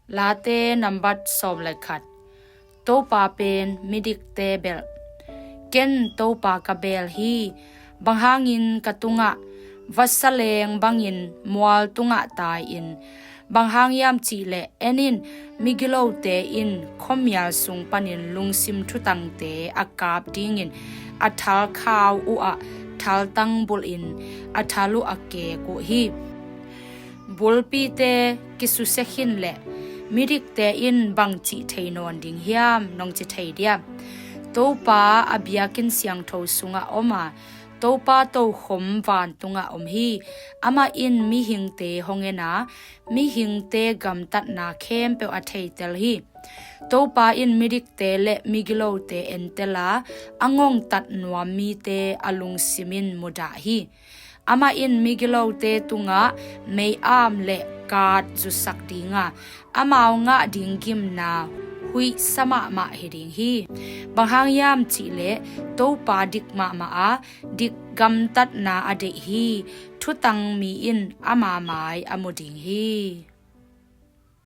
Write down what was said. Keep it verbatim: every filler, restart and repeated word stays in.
Late nambat sawm le khat. Topa pen midikte belh. Ken Topa ka beel hi. Bang hangin ka tungah vasa leeng bangin mual tungah tai-in, bang hang hiam cih leh, en in, migilote in khuamial sung panin lungsim thutangte a kap dingin a thalkhau uhah thaltang bulhin a thal uh a keek uh hi. Bulpite kisusia khin leh, midikte in bangci thei nawn ding hiam, nong ci thei diam? Topa a biakinn siangtho sungah om a, Topa tokhom vantungah om hi. Amah in mihingte hong en a, mihingte gamtatna khempeuh a theitel hi. Topa in midikte le migilote entel a, a ngongtat nuam mite a lungsim in mudah hi. Amah in migilote tungah mei-am le kaat zusak ding a, amau ngah ding gimna huihsa mahmah hi ding hi. Bang hang hiam cih leh, Topa dik mahmah a, dik gamtatna a deih hi. Thutang mi in ama mai a mu ding hi.